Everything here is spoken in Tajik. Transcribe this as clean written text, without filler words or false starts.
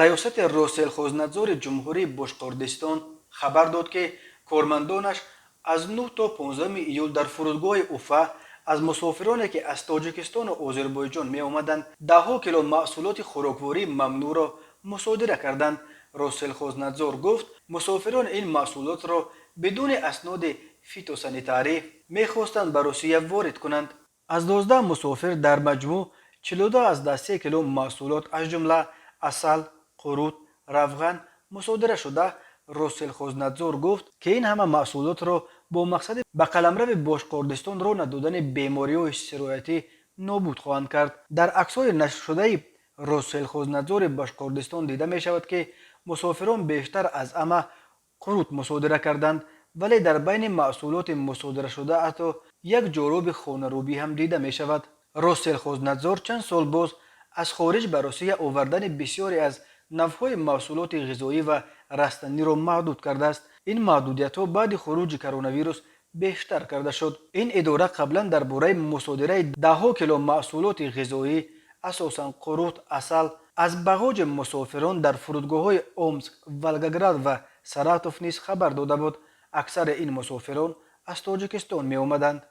Раёсати Россельхознадзори Ҷумҳурии Бошқордистон хабар дод, ки кормандонаш аз 9 то 15 июл дар фурудгоҳи Уфа аз мусофироне, ки аз Тоҷикистону Озарбойҷон меомаданд, даҳҳо кило маҳсулоти хӯроквории мамнӯъро мусодира карданд. Россельхознадзор гуфт, мусофирон ин маҳсулотро бидуни асноди фитосанитарӣ мехостанд ба Русия ворид кунанд. Аз 12 мусофир дар маҷмӯъ 42,3 кило маҳсулот, аз ҷумла асал, қурут, равған мусодира шуда. Россельхознадзор гуфт, ки ин ҳама маҳсулотро бо мақсади ба қаламрави Бошқордистон роҳ надодани бемориҳои сироятӣ нобуд хоҳанд кард. Дар аксҳои нашршудаи Россельхознадзори Бошқордистон дида мешавад, ки мусофирон бештар аз ҳама қурут мусодира карданд, вале дар байни маҳсулоти мусодирашуда ҳатто як ҷоруби хонарӯбӣ ҳам дида мешавад. Россельхознадзор чанд сол боз аз хориҷ ба Русия овардани бисёре аз навъҳои маҳсулоти ғизоӣ ва растаниро маҳдуд кардааст. Ин маҳдудиятҳо баъди хуруҷи коронавирус бештар карда шуд. Ин идора қаблан дар бораи мусодираи даҳҳо кило маҳсулоти ғизоӣ, асосан қурут, асал, аз бағоҷи мусофирон дар фурудгоҳҳои Омск, Волгоград ва Саратов низ хабар дода буд. Аксари ин мусофирон аз Тоҷикистон меомаданд.